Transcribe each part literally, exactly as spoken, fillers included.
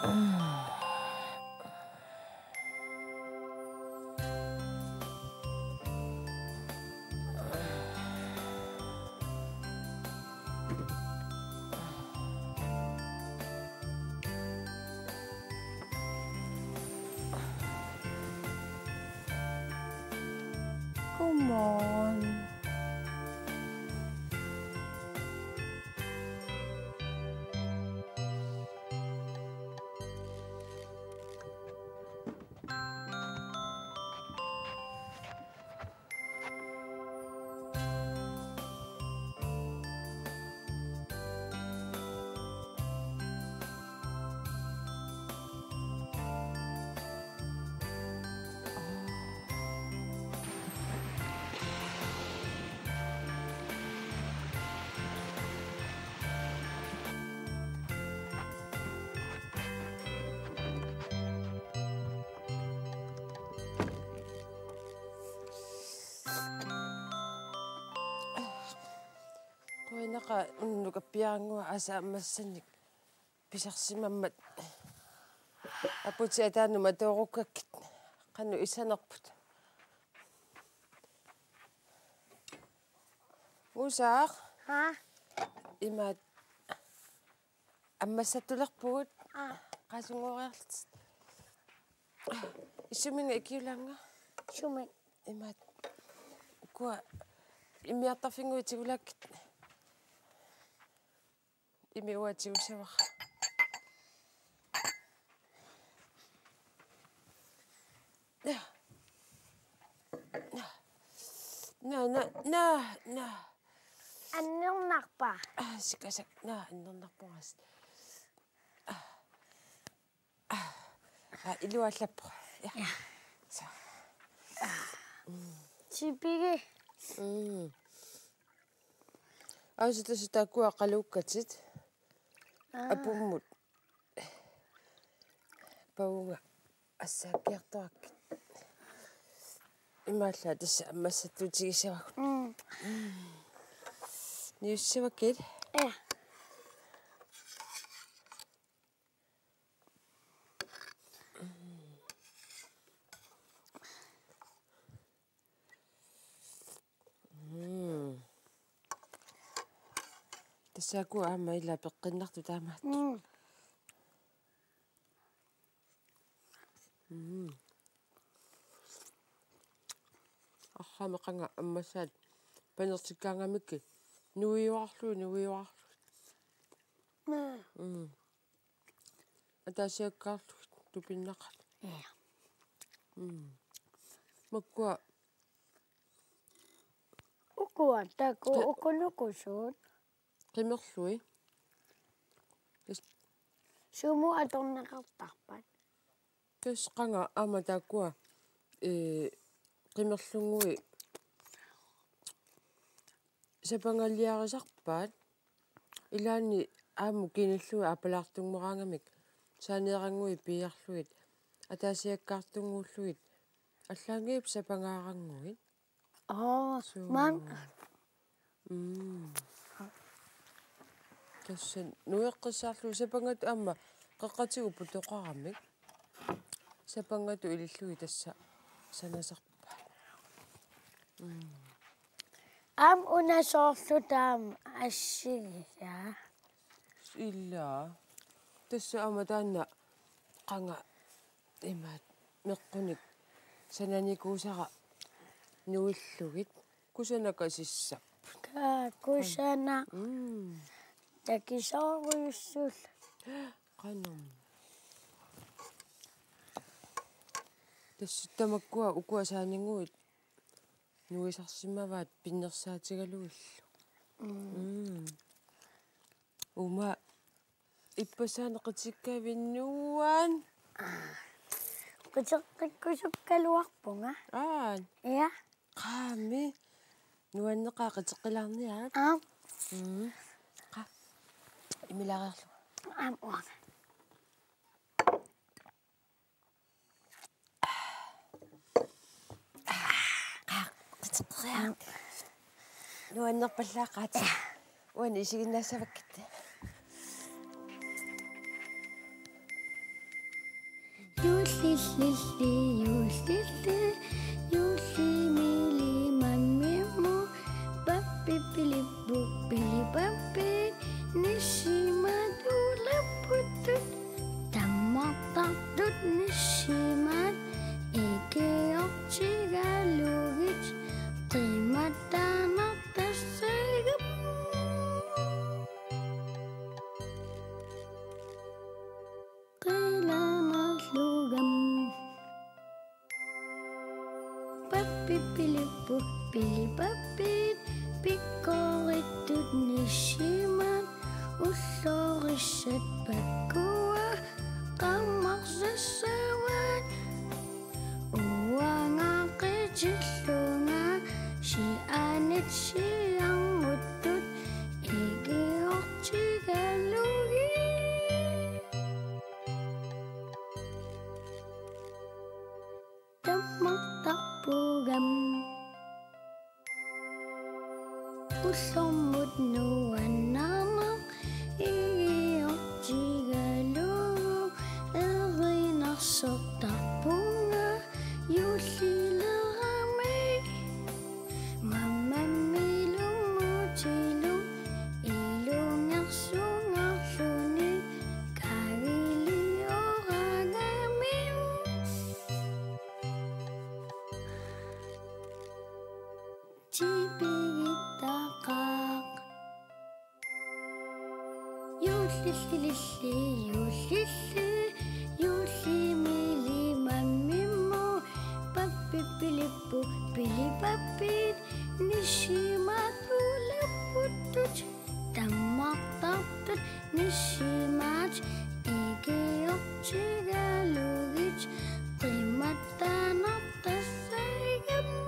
Come on. Qujanaq, unnuk appiarannguaq aamma ammassanik pisarsimammat. Aputit ataanut matoorukkakkit qanoq issanerput. Musaaq. Haa? Imaat ammassattulerpugut. Aa. Qaasunngoriarlutit. Issuminnga ikiulaannga? Sumi? Imaat. Ukua immiartarfinnguit tigulaakkit. Imi uanga tigussavara. Naa, naa, naa, naa. Annernarpa? Aa, sikasak. Naa, annernarpunga. Aa, iluallappoq. Ja. Ja. Så. Tipigi. Mm. Aasiit tassa taakkua qaluukkatit. Aa. Apummut. Pavunga assaakkiartorakkit. Imaallaat tassa ammassattuutigissavagut. Mm. Niussavakkit. Ja. Mm. Tassaakkut aamma ila peqqinnartut taamaattut. Mm. Mm. Arlaannik qanga ammassaat panertikkaangamikku nuiorarlugit, nuiorarlugit. Mm. Mm. Ataasiakkaarlugit tupinnaqaat. Ja. Mm. Makkua. Ukua taakku. Qi- ukunukusut. Qimerlugit. Tassa. Sumut atorneqartarpat? Tassa qanga aamma taakkua, ee, qimerlunnguit sapangaliarisarpaat. Ilaanni aamma kinillugit aappalaartunngoraangamik, saaneerannguit piiarlugit, ataasiakkaartunnguullugit, allaanngillat sapangaarannguit. Aa, suu. Maanga. Mm. Tassa nueqqissaarlugit sapangatut aamma qeqqatigut putoqaramik. Sapangatut ilillugit tassa sanasarpaat. Mm. Aamma una soorlu taama assigisaa. Ilaa. Tassa aamma taanna qanga imaat meqqunik sananikuusara nuillugit. Kusanaq kasissap. Kaa, kusanaq. Mm. Takisoorujussuullutik. Qanoq. Tassa tamakkua ukua saaninnguit nuisarsimavaat pinnersaatigalugillu. Mm. Mm. Uuma ippassaq qitikkavit nuan. Qiteqqikkusukkaluarpunga. Aap. Ja. Qaami. Nuanneqaaq qiteqqilaarniaat. Aap. Mm. Qa. Imilareerlu. Aap, uanga. Qiteqqeriaruk. Nuannerpallaaqaat. Uani isiginnaassavakkit. Illilli juullilli, juullimiilli mammimmu, Pappi Pilippu Pilipappit, nissimat ulaputtut, tammartartut nissimat, ikiortigalugit, qimattanartassagami. Qilanarlugami. Pappi Pilippu Pilipappit, pikkorittut nissimat, ullorissat pakkua, qamarsassavaat. Uanga qitillunga, sianit sianguttut, ikiortigalugit, tammartarpugami. Ullormut nuannarneq, ikiortigalugu, erinarsortarpunga juullilerami. Mammammilu mutilu, ilungersungaarluni, kagilioragami. Tipigittaqaaq. Juullillilli, juullilli, juullimiilli mammimmu, Pappi Pilippu Pilipappit, nissimat ulaputtut, tammartartut nissimat, ikiortigalugit, qimattanartassagami.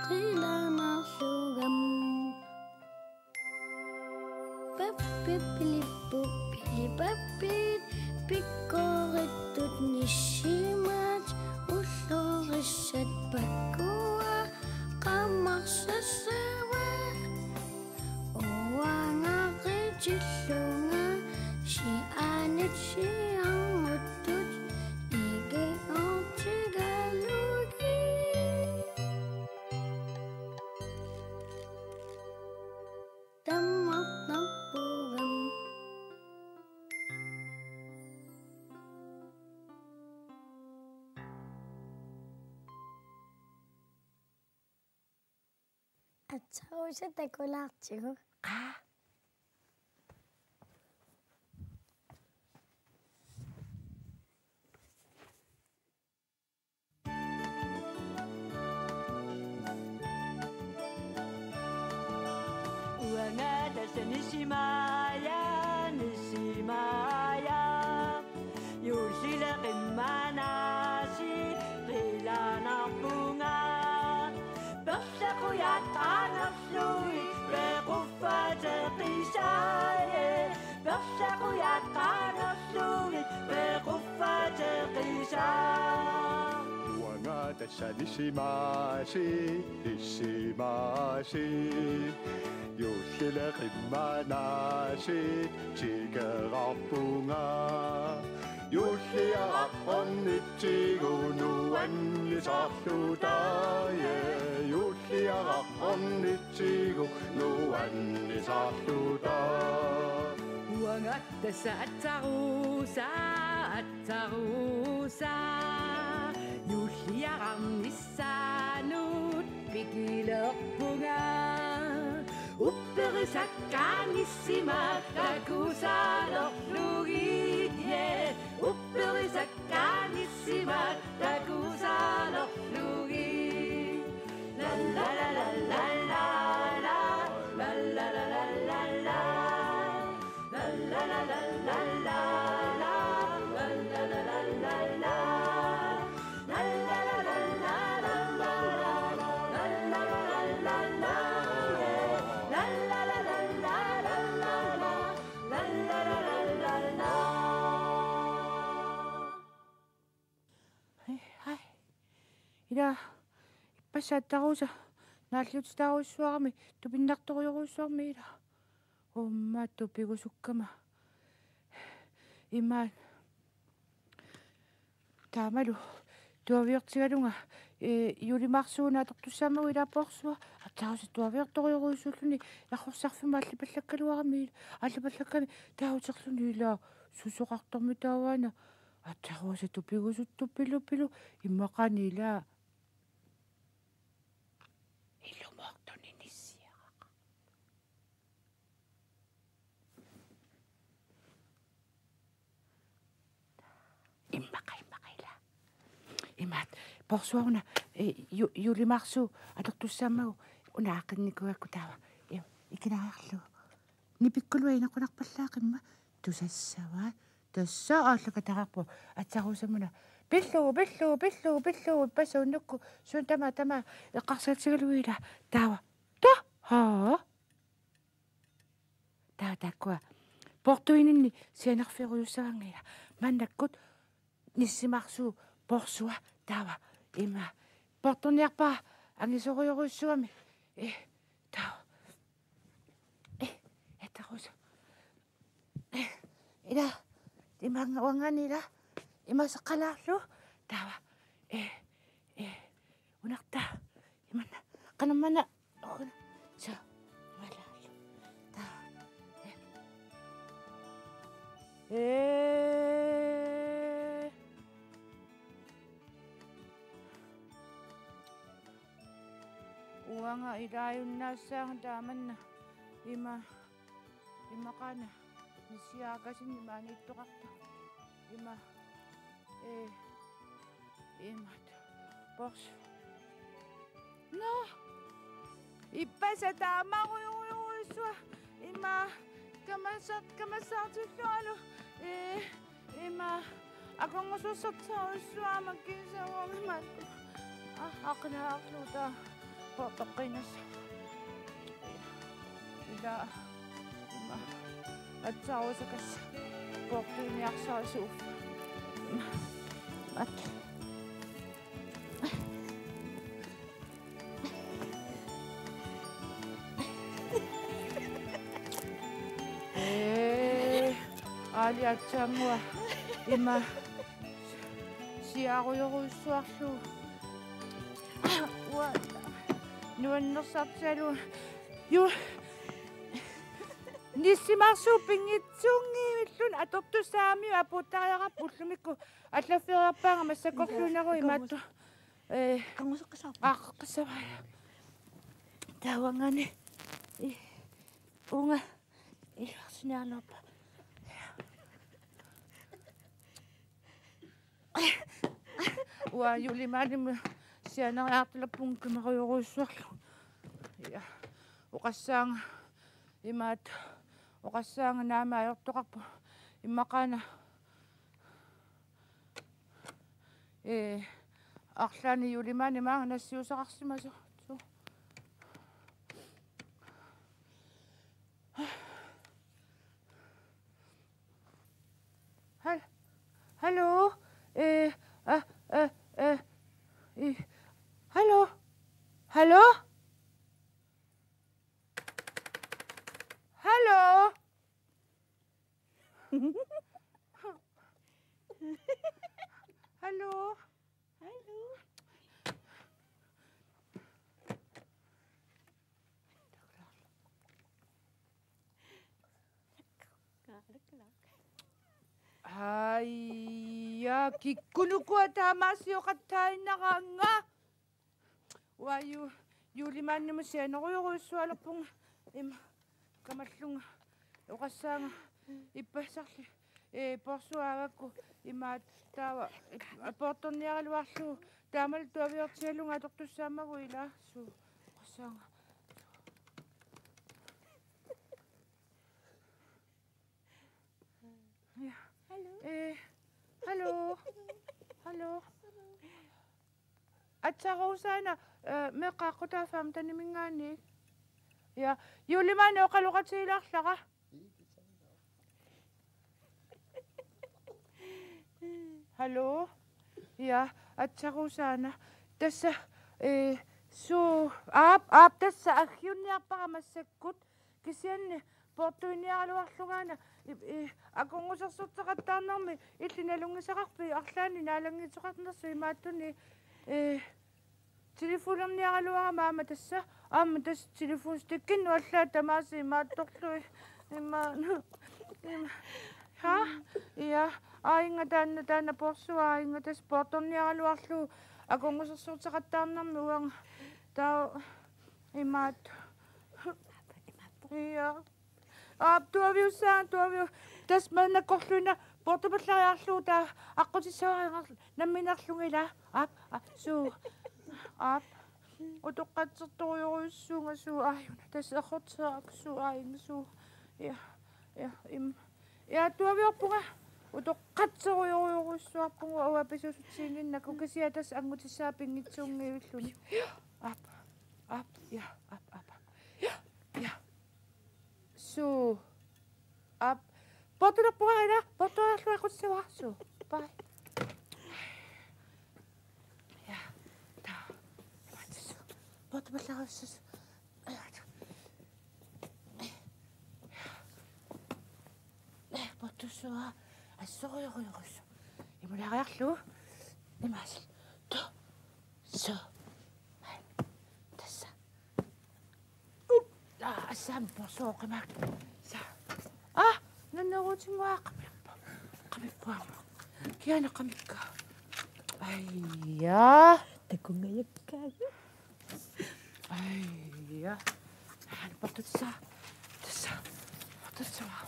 Qilanarlugami. Pappi Pilippu Pilipappit, pikkorittut nissimat, ullorissat pakkua, qamarsassavaat. Uanga qitillunga, sianit sianguttut, ikiortigalugit, tammartarpugami. Aatsaat takulaartigu. Qaa. Uanga tassa nissimaja, nissimaja. Juullile qimmanaasi qilanarpunga. Perlequjaat qaangerlugit pequffateqisaaje. Perlequjaat qaangerlugit pequffateqisaa. Uanga tassa nissimaasi, nissimaasi. Juullile qimmanaasi tikeraarpunga. Juulliaraq ornitsigu nuannisaarluta, ja, juulliaraq ornitsigu nuannisaarluta. Uanga tassa aatsarusa, aatsarusa. Juulliaraq nissaanut pikilerpunga. Upperisakkaat nissimat takusaalerlugit, ja. Upperisakkaat nissimat takusaalerlugit. La la la la la la la. La la la la la la. La la la la la la. La la la la la la. Ai, ai. Ila, ippassaq aatsarusa naalliutsitaarujussuarami, tupinnartorujorujussuarmi ila. Uummattut pigusukkama. Imaat. Taamalu tuaviortigalunga, ee, juulimaarsuuna atortussaammagu ilaa porsua. Aatsaarusaq tuaviortorujorujussuulluni, errorsarfimmi allipallakkaluarami, allipallakkami taaguterluni ilaa susoqartarmi taavaana. Aatsaarusaq tupigusuttupilupilu immaqaani ilaa ilumoortuni nissiaraq. Immaqa, immaqa ilaa. Imaat, porsuaruna, ee, ju-, juulimaarsuup atortussaammagu una aaqqinnikkuakku taava. Ee, ikinariarlugu. Nipikkuluat inequnarpallaaqimmat tusassavaat. Tassa aallakateqarpoq aatsaarusaq una. Pillugu, pillugu, pillugu, pillugu, ippassaq unnukkut. Suut tamaat, tamaat eqqarsaatigalugit ilaa. Taava. Taava. Haa. Taava taakkua poortuininni sianerfiorujussuanngilaq. Maannakkut nissimaarsuup porsua taava ima. Poortorniarpara angisoorujorujussuugami. Ee, taava. Ee, aatsaarusaq. Ee, ilaa, imaannga uanngaanniit ilaa. Ima seqqalaarlugu. Taava. Ee, ee, unartaa. Imanna. Qanammanna. Una. Soo. Imalaallu. Taava. Ee. Ee. Uanga ilaajunnaassaanga taamanna. Ima, immaqaana nissiaakasinni maaniittoqartoq. Ima, ee, imaat. Pors. Nå. Ippassaq taamaarujorujussuaq. Ima, kamasa-, kamassaartilluarlu. Ee, ima, akornusersortarujussuaq aamma kiisa uanga maanna. Aa, aqinaarluta. Poortoqqiinnassaaq. Ilaa. Ima. Aatsaarusaq tassa. Poortuiniarsarisuuvoq. Ima. At. Ee, aali aatsaannguaq ima siaarujorujussuarlugu. Uanga nuannersartigalugu. Ju-, nissimaarsuup pinngitsuunngivilluni atortussaamiuk apuuttariaqarpoq ullumikkut allaffeeriarpaanga massakkorluinnarlugu imaattoq. Ee, qanguseqqissaarpa? Aa, qeqqissavara. Taava uanngaanniit. Ee, uunga. Iluarsiniarnerpa. Uanga juulimaanimi sianeriartalerpunga kamarujorujussuarlugu. Ja. Oqassaanga imaat. Oqassaanga naamik ajortoqarpoq. Immaqaana. Ee, arlaanni juulimaanni maanga nassiussaqarsimasoq. Suu. Hal-, hallo? Ee, aa, ee, ee, i-, hallo? Hallo? Hallo? Hallo? Hallo? Aja, kikkunuku taamaasioqattaaginnaraanga. Uanga juulimaannimut sianerujorujussualerpunga. Ima kamallunga. Oqassaanga ippassarli. Ee, porsuaagakku imaat taava, ee, poortorniaraluarlugu. Taamalu tuaviortigalunga atortussaammagu ilaa. Suu. Oqassaanga. Ja. Hallo. Ee, hallo. Hallo. Aatsaarusaq una, ee, meeqqat aqqutaa femteniminngaanniit. Ja, juulimaanni oqaloqatigilaarlara. Hallo? Ja, aatsaarusaq una. Tassa, ee, suu, aap, aap, tassa aggiunniarpara massakkut. Kisianni poortuiniaraluarlungaana, i-, i-, akornusersorteqattaarnermi illit nalunngisaqarpit arlaannik naalanngisoqarnersoq imaattunik, ee, telefonerniaraluarama aamma tassa, aamma tassa telefonstikkinnut allaat tamaasa imaattorlugit. Ima-, ima-, ha? Ja, aajuna taanna, taanna poorsuaq aajuna tassa poortorniaraluarlugu akornusersorteqattaarnermi uanga taava imaat-. Ja. Aap, tuaviussaanga, tuaviu-. Tassa maannakkut una poortupallariarlugu taava aqqutissavara nammineerlunga ilaa. Aap, aap, suu. Aap. Utoqqatsertorujorujussuunga suu aajuna. Tassa errorterakku suu aajuna suu. Ja, ja, im-. Ja, tuaviorpunga. Utoqqatserujorujorujussuarpunga uanga pisuusutsiinnginnakku kisianni tassa angutissaa pinngitsuunngivilluni. Aap, aap, ja, aap, aap, aap. Ja, ja. Suu. Aap. Poortulerpunga ilaa, poortulerluaqqutissavara. Suu. Bye. Ja. Taava. Poortupallariussasoq. Poortussavara. Assorujorujorujussuaq. Imulaariarlugu. Imaasilluni. Tuu. Suu. Tassa. Aa, assaam poorsuaq oqimaak. Sa. Aa, nunneruutinngua qamippu-. Qamippuama. Kiana qamikka. Aija. Takungajakkaaju. Aija. Aa, poortussavara. Tassa. Poortussavara.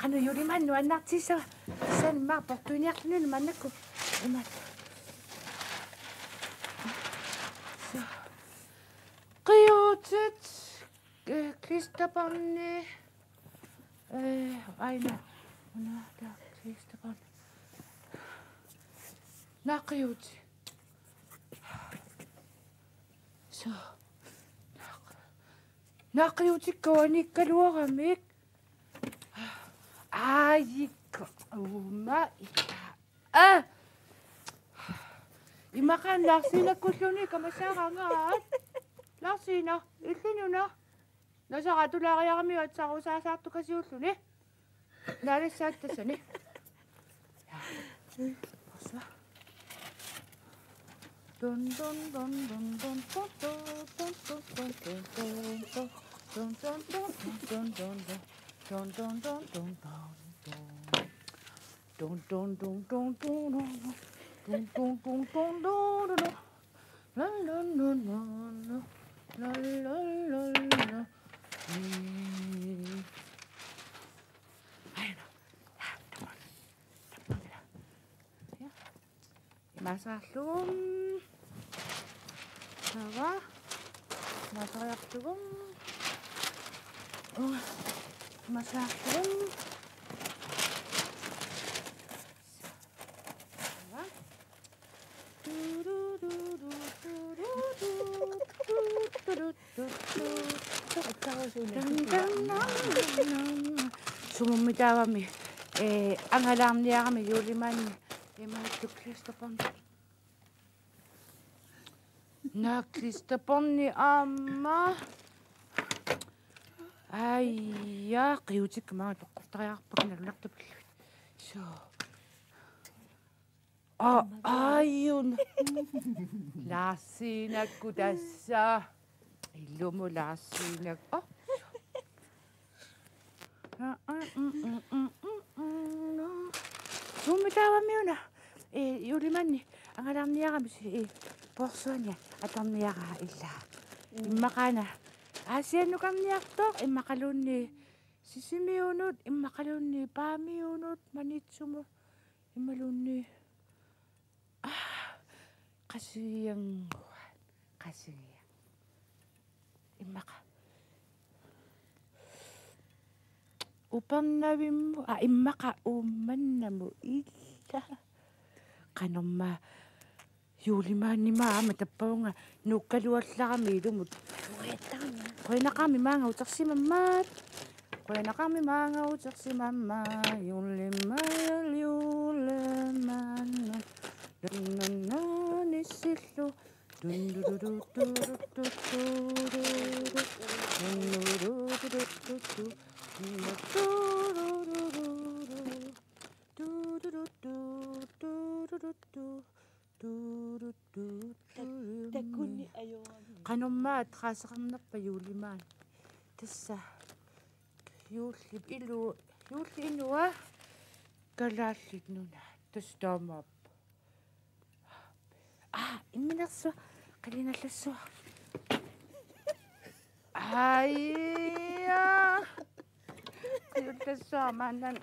Qanoq juulimaani nuannaartissava. Tassani immaqa poortuiniarluni maannakkut. Imaat. Qiutit, eh, klisterbåndini. Eh, aajuna. Una taava klisterbånd. Naa qiutit. Suu. Naa qiutikka uaniikkaluaramik. Aajikka. Uuma ita. Aa! Immaqa Laarsiinakkulluni kamassaaraangaat. Laarsiina, illuni una. Nasara tulaariaramiuk atsarusaasaartukasiulluni. Naalassaat tassani. Ja. Ossa. Dun, dun, dun. Dun, dun, dun, dun, dun, dun. Dun, dun, dun, dun, dun, dun, dun. La, la, la, la, la. La, la, la, la. Mm. Aina. Ja, come on. Come on, get up. Ja. Imaassaarlugu. Taava. Imaassaarlugu. Imaassaarlugu. Taava. Sumummi taavami, eh, angalaarniarami juulimaanni, eh, imaattoq klisterbånd. Naa klisterbåndi aamma. Aija, qiutikka maanga toqqortariaqarpakka nalunartupillugit. Suu. Aa, aajuna. Laarsiinakkut tassa. Ilumut Laarsiinak-. Aa. Sumummi taavami una. Eh, juulimaanni angalaarniarami, eh, poorsuani atorniaraa ilaa. Immaqa una Aasiannukarniartoq immaqaluunniit Sisimiunut immaqaluunniit Paamiunut Maniitsumut imaluunniit, aa, Qasigiannguaq, Qasigiannguaq. Immaqa Upernavimmut, aa, immaqa Uummannamut ilaa. Qanormaa juulimaanni aamma tappavunga nuukkaluallarami ilumut. Qujanaqaami maanga utersimammat. Qujanaqaami maanga utersimammat. Juulimaanni, juulimaanni. Nunnanissillu. Takunni ajoraanni. Qanormaa adresseqarnerpa juulimaani? Tassa juullip ilu, juullip inua Kalaallit Nunaat. Tassa taamaappoq. Aa, imminersuaq, qilinallassua. Aija. Qilinallassua maannan.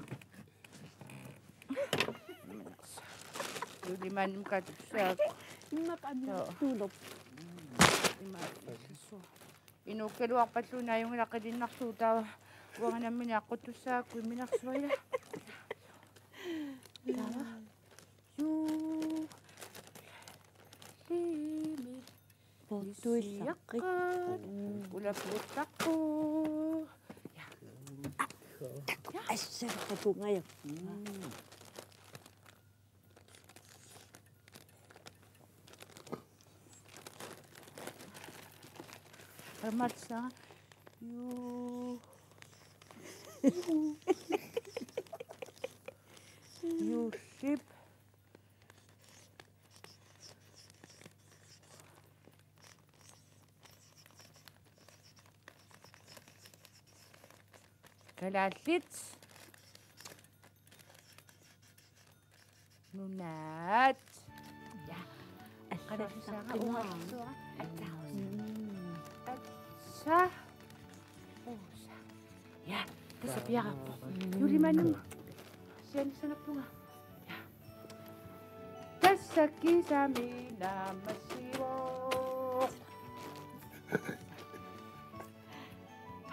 Juulimaanni katussaak. Immaqa annertuulerpoq. Immaqa. Inuukkaluarpalluunniit ajunngilaq qilinnarsuuvoq, taava uanga nammineq aqquttussaagakku imminersuaq, ilaa. Taava. Juu. Liimi. Poortuillaqqi. Issiaqqat. Ulapuuttaqqu. Ja. Ja. Assarpapungajak. Amatsa. Juu. Juullip. Kalaallit Nunaat. Ja. Kalaallisaaqa uunga. Atsa. Uusa. Ja. Tassa piareerpoq. Juulimaannamut sianissanerpunga. Ja. Tassa kisami naammassivoq.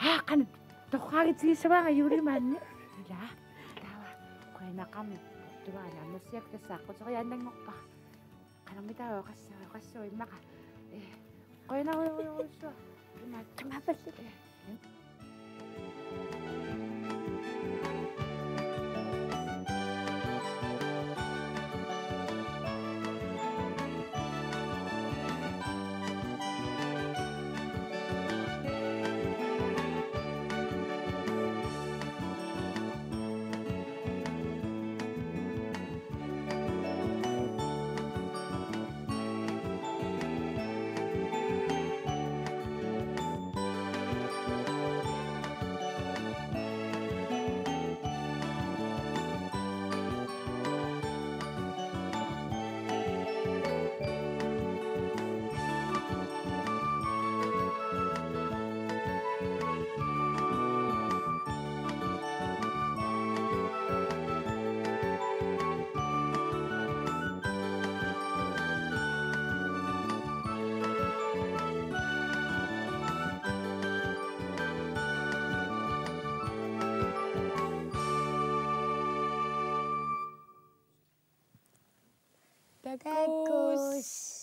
Haa, qanoq torraagitigissavaanga juulimaanni. Ilaa. Taava. Qujanaqaami. Tuvaana naammassiaq, tassa aqquteriaannanngorpara. Qanormi taava oqassavat, oqassavat immaqa. Ee, qujanarujorujussuaq. Imaat. Qimaapallit. Ee. Takuss.